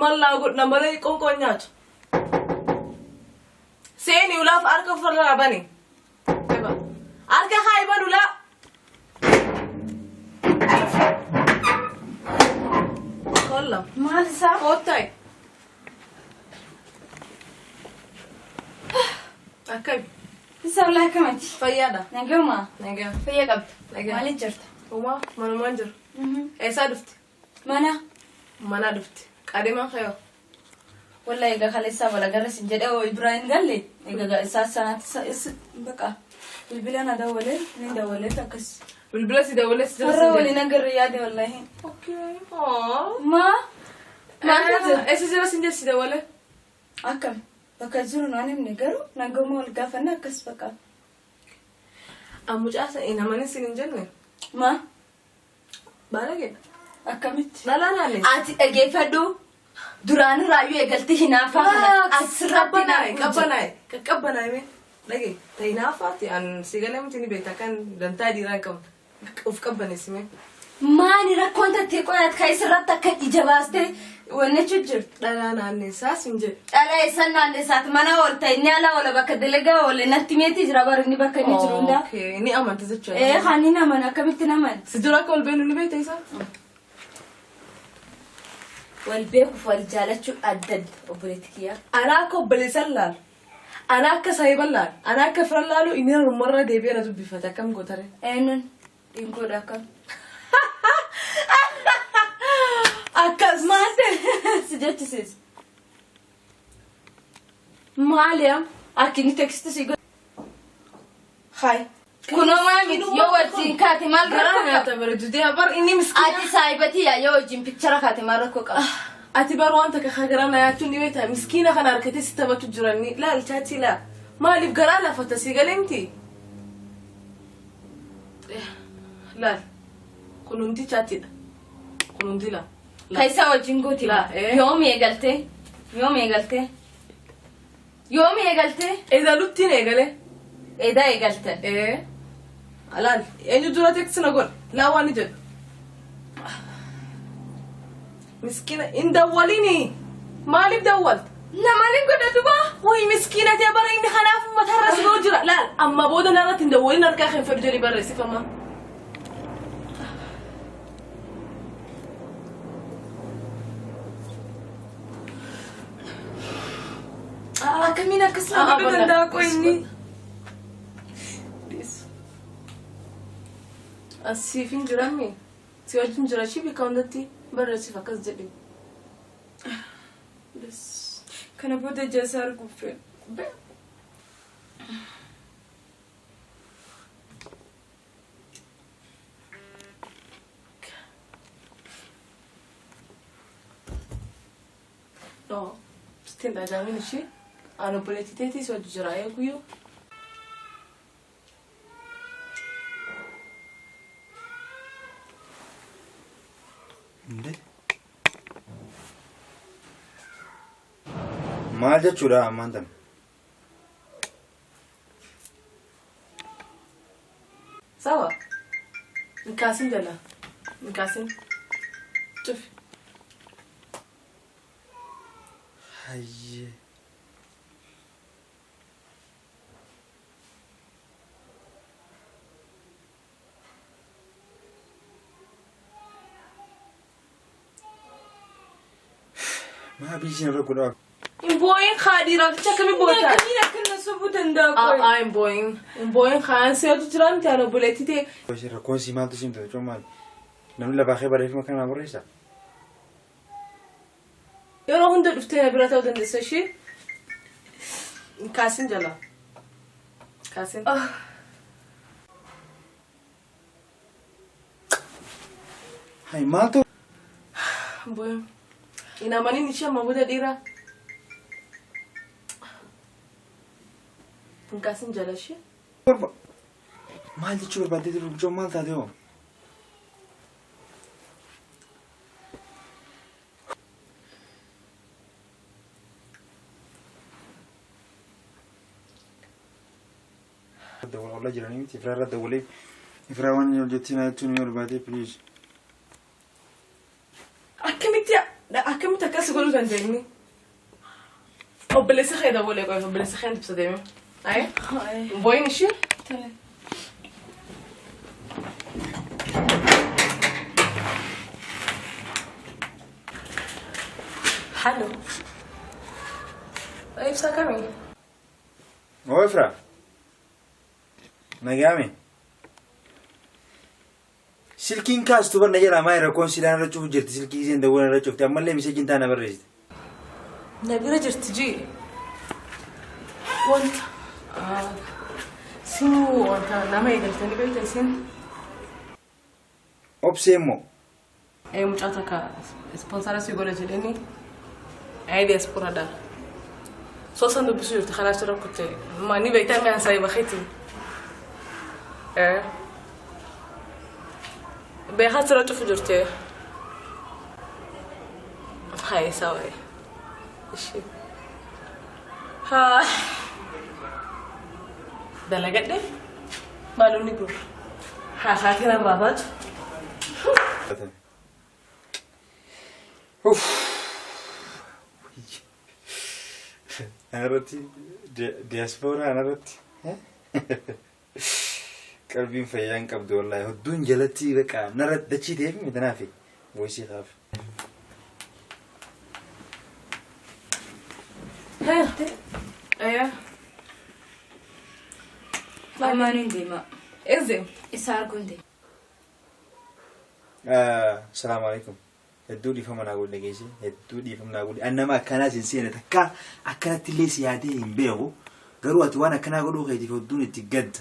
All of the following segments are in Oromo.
Maal naa godha malee qoonqoon nyaatu. Seeni ulaaf harka ofirraa bani. Eba. Harka kaayi banu ulaa. Kolla. Maal isaa? Koottaay. Akkami? Isaa ulaa akkamati? Fayyaadha. Naguma. Nagaa. Fayyaa qabda. Nagaa. Maaliif jirta? Uumaa manumaan jiru. Eessaa dhufte? Mana. Mana dhufte. Qaadimaan kayoo. Wallahi egaa kaleessaa balagarra sin jedhee hoo Ibrahim galle egaa isaa sanaatti baqa bilbila na dawwalee ni dawwaleef akkas. Bilbila si dawwalee si jala Har'a sin waliin agarra yaade wallahi. Okay. Aww. Maa? Maaltu jira? Eessa jira sin jedhe si dawwalee? Akkam bakka jiru naan himne garuu naguma wal gaafanne akkas baqa. Mucaa sana hin amanin sin hin jenne. Maa? Baalageedha. Akkamitti? Dhalaa naanne. Ati dhageeffadhu duraan irraayyuu eegalti hinaafaa kana asirratti Qabbanaa'e qabbanaa'e qaqqabbanaa'e mee dhage ta'e hinaafaati an si galee miti ni beekta kan dantaa dhiiraa hin qabne of qabbaneessi mee. Maani rakkoon tattee qoyaat kan isirratti akka ija baastee wanni jechuun jirtu. Dhalaa naanneessaa sin jedhe. Dhala eessan naanneessaati mana oolta inni ala oola bakka dalagaa oole natti meetii jira bara inni bakka inni jiru hundaa. Okay, ni amanta jechuudha. Ee kan inni amana akkamitti naman? Si dura akka wal beeknu ni beekta isaa? Wal beekuuf wal jaalachuun adda adda obboleetti kiyyaa. Ana akka obboleessan laalu. Ana akka saahiban laalu. Ana akka firan laalu inni harumarra deebi'ee na dubbifate akkam gootare. Eenyuun dhinkoodha akkam. Akkas. Maal si jechisiisa? Maali am? Akki inni teksiti si godhe. Hayi. Kunoo maal miti yoo wajjin kaate maal Garaa rakkoo qaba? nyaata bare dudee bar inni miskiina. Ati saahibatii yaa yoo wajjin pichara kaate maal rakkoo qaba? Ati bar waan takka ka garaa na nyaachuun ni beektaa miskiina kana harkatee si taphatu jiranni laal chaachii laa maaliif garaa lafata si galee miti? Laal kun hundi chaatiidha kun hundi laa. Ka isaa wajjin gooti Laa, eh. yoom eegaltee? Yoom eegaltee? Yoom eegaltee? Eegaluttiin eegalee. Edaa eegaltan. Ee. Laal eenyu dura teeksi na godhe laa waan ni jedhu. Miskiina hin dawwalini maaliif dawwalta? Namani godha duba. Wayi miskiina ta'e bara inni kanaaf matarra si ga'u jira. Laal amma booda narratti hin dawwalin harkaa kan fedhu jedhi barreessifama. Akkamiin akkas na godhuu danda'a qoy inni? Asiif hin jirammi. Si wajjin jira ishii bakka hundatti barreessiif akkas jedhi. Kana booda ija isaa arguuf fedha. No, sitti hin dhaga'amin ishii. Ani obboleettii teetii si wajji jira eeguyyuu. Inde? Maal jechuudha ammaan tana? Sawa? Hin kaasin jala. Hin kaasin. Cufi. Hayyee. Maa biyyi irra godhaa? Hin boo'in kaa dhiiraaf jecha akkamiin boo'ita? Akkamiin akka na sobuu danda'a qoy? Aa hin boo'in. Hin boo'in kaan seetu jira miti ani obboleettii ta'e. Rakkoon sii maaltu siim ta'e maali? Namni lafaa kee barreeffama kana barreessa? Yeroo hunda dhuftee na bira ta'uu dandeessa ishee. Hin kaasin jala. Kaasin. Hai maaltu? Hin boo'in. Hin amanin ishee amma booda dhiira. Hin kaasin jala ishee. Maal jechuu barbaadde jiru maal taate hoo? Dawwala jiranii miti ifraa irra dawwalee ifraa waan hojjettiin haa jechuun yoo barbaade please. Akkamitti akkamitti akkas si godhuu dandeenye? Obboleessi kee dawwalee qofa obboleessi kee ibsa deeme. Aye? Booyin ishee? Tole. Hallo. Ibsaa kamii? Oo Ifraa. Nagaame. Silkiin kaastu barna jedha maa rakkoon silaan irra cufu jirti silkii isheen dawwalan irra cufte ammallee miseejiin taana barreessite. Na bira jirti jii. Wanta. Sinuu wanta nama eegaltanii beekta isin. Obsee immoo. Ee mucaa takka ispoonsara si godha jedhanii. Ee diyaasporaadha. Soo san dubbisuu jirti kanaaf sirra kutte. Ma ni beektaa mi'aan saayiba keeti. Ee. Beekaa sirra cufu jirti. Haye sawa. Ishee. Haa. Dalagadhe. Maalonni kun. Haasaatiin irraa baatu. Uff. Anarratti diyaaspoora anarratti qalbiin fayyaa hin qabdu wallaahi hodduun jalatti baqa narratti dachii ta'eef miti naafi voisii kaaf. Ee. Ammaan hin deema. Eeze. Isa arguun deema. Salaamu alaikum. Hedduu dhiifama naa godhi dhageesse. Hedduu dhiifama naa godhi. An nama akkanaas hin seene takka akkanatti illee si yaadee hin beeku. Garuu ati waan akkanaa godhuu keetiif hedduun itti gadda.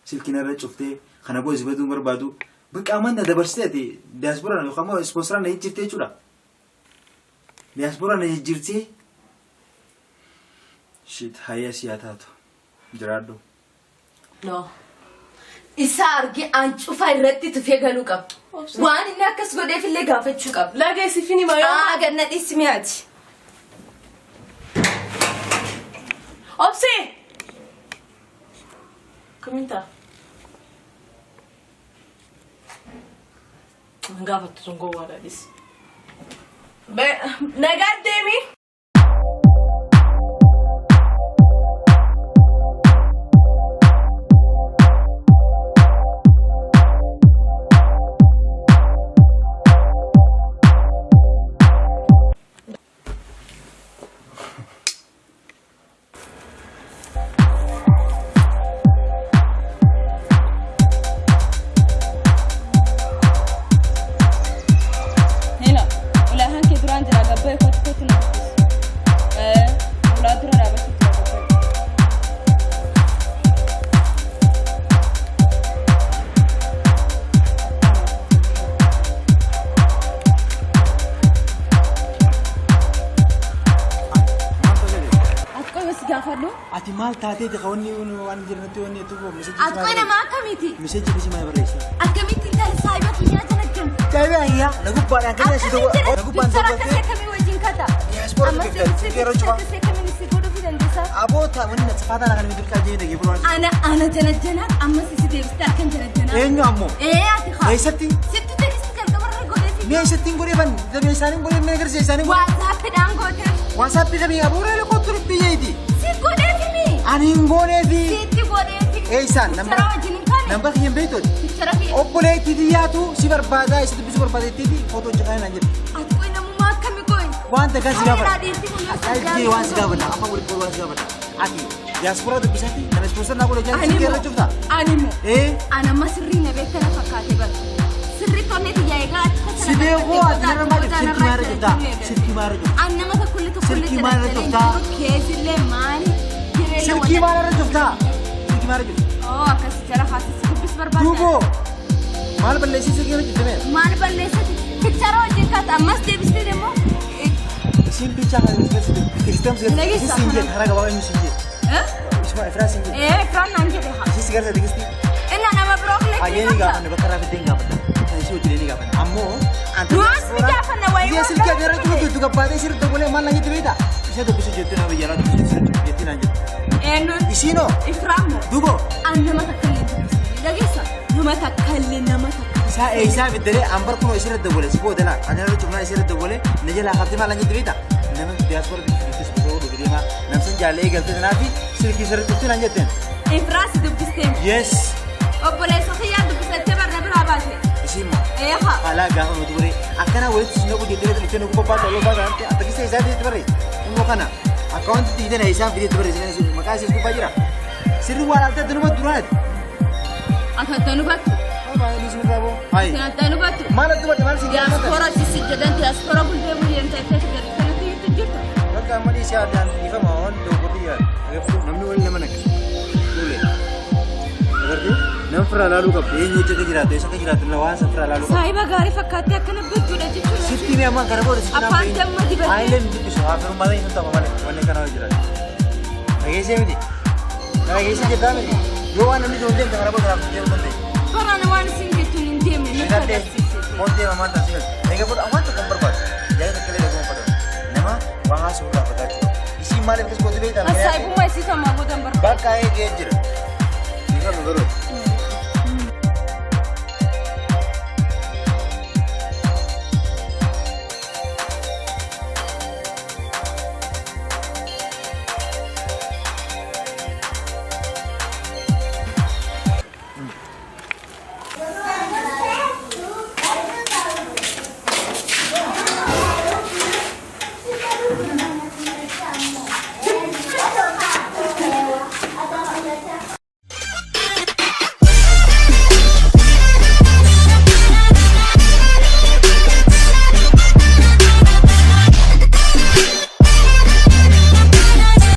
Silkii narra cuftee kana booda si baduu hin barbaadu. Bakka amanna dabarsitee ati diyaaspooraan yookaan immoo ispoonsaraan na jijjiirtee jechuudha. Diyaaspooraan na jijjiirtee. Shit hayya si haa taatu. Jiraadhu. No. Isa argee an cufa irratti tufee galuu qaba. Waan inni akkas godheef illee gaafachuu qaba. Laga si fini mayo. Aa ganna dhiisi mi'aati. Obsi. Kaminta. Gaafattu sun gowwaadha dhis. Nagaa deemi. Hello, ulaahaan kee duraan jira gabbee kootu kootu na dubbisi. Ulaa dura dhaabachuu jira gabbee. Ati qoy si gaafadhu. Ati maal taateeti ka wanni waan jiranitti wanni itti fufu miseejii Ati qoy nama akkamiiti? Miseejii bisi maal barreessa? Akkamitti intala saayiba kiyyaa jala jiru? Jaayibaa hiyyaa na gubbaadhaan kan si Akkamitti na gubbaan picture akkasii dawwattee akkamii wajjin kata? Diyaaspoora Ammas dubbifta, deebisee yeroo picture cufaa. akkasii akkamiin si godhuufi dandeessaa? Aboota wanni na sifaataa kan nuti durqaa jee dhagee bulwaan. Ana jala jalaa ammas si deebistee akkan jala jalaa. Eenyu ammoo? Ee ati haa. Eessatti? Sittu tekstii jalqabarra godheefi. Mee eessatti hin godheefan? Damee isaanii hin godheef mee agarsiisa isaanii hin godheef? Waatsaappiidhaan gooteef. Waatsaappi kamii abuuree lakkooftu biyyeeti. Si godheefi mi? Ani hin gooneefi. Sitti godheefi. Eessaan Picture wajjin hin kaane. Namba kiyya hin beektooti. Picture kiyya. Obboleettii xiyyaatu si barbaadaa isa dubbisuu barbaadeettiiti footoo hojjetaa naan jedhe. Ati qoy namummaa akkamii qoy? Waan takkaa si gaafadha. Harreedhaa dhiirti kun yoo Ajjee waan si gaafadha. Afaan walitti waan si gaafadha. Ati diyaaspoora dubbisaatti nama ispoonsar naa godhe jaalatti Ani si moo? cufta. Ani moo? Ee Ana amma sirrii na beekta na fakkaate bara. Sirrii tonnee xiyyaa egaa achi keessa si beekoo ati narra maal silkii maal irra cuftaa? Silkii maal irra cuftaa? An nama tokkollee tokkollee Silkii maal irra cuftaa? Keessillee maali? Jireenya Silkii maal irra cuftaa? Silkii maal irra cuftaa? Oo akkas jala haasisi dubbis barbaada. Duuboo maal balleessii silkii irra cufte mee? Maal balleessati? Picture wajjin kaata ammas deebistee demoo. Isiin bichaa kan kiristaam si Dhageessaa siin kana. jedhe karaa gabaabaa eenyu siin jedhe. Isuma Ifraa siin jedhe. Ee Ifraan naan jedhe haa. Isiin si garsa tigistii. Inna nama biroo filee Hayyee ni gaafanne bakka irraa fiddee hin gaafadha. Kan isii hojii ni gaafanna. Ammoo Du'as ni gaafanna wayii Biyya waan silkii ati irra gaafa cufu jirtu gabbaatee sirri doggolee maal naan jette beektaa? Ishee dubbisuu jettee nama biyya alaa dubbisuu jettee naan jette. Eenyuun Isiinoo Ifraan moo? duuboo An nama takka illee dubbisne dhageessa. Nama takka illee nama takka. Isaa eeysaa fiddalee ambar kunoo isirra dawwale si booda laa ani irra cufnaa isirra dawwale na jalaa haftee maal jette beektaa? Nama diyaaspoora bittis osoo godhu deemaa namsan jaallee eegalte tanaafi silkii isirra cuftee naan jetteen. Ifraas dubbistee. Yes. Obboleessa kiyyaa dubbisattee barna biraa baate. Isiin moo? Eeha. Alaa gaafa nuti baree akkana walitti si naqu jettee dhuftee nu gubbaa baatu aloo baatu akka kisa isaa fideetti baree immoo kana akka wanti diidana isaan fideetti baree maqaa isiis gubbaa jira. Sirri waan adda adda numa duraati. Ati adda nu battu. Hayi. Isin adda nu battu. Maal adda batte maal si jedhan? Diyaaspoora si jedhan diyaaspoora buldee muyyeen ta'e gadi kanatti itti jirtu. Bakka amma dhiisee addaan dhiifama waan dogoggorri yaadu. Namni waliin nama naqa. Tole. Agartee nama firaa laaluu qabdu eenyu hojii akka jiraatu eessa akka jiraatu waan san firaa laaluu qabdu. Saahiba gaarii fakkaattee akkana battuudha jechuudha. Sitti mee ammaan kana booda sitti Afaan damma dibattee. Aanillee hin dubbisu haafirummaa ta'e sun tapha malee wanni kana hojii jiraatu. Dhageessee miti. Dhageessee jirtaa miti. Yoo waan namni jiru deemte kana booda naaf deemuu dandeenya. Barana waan isin jettuun hin deemne nutti Meeqattee? agarsiisite. Koon deema maal taasisa? Egaa booda waan tokko hin barbaadu. Yaada tokko illee dhaga'uu hin barbaadu. Nama waa haasa'u irraa fagaachuu qaba. Isiin maaliif akkas goote beektaa? Saahibummaa isii samaa booda hin barbaadu. Bakka eegee jira. Dhiifama garuu.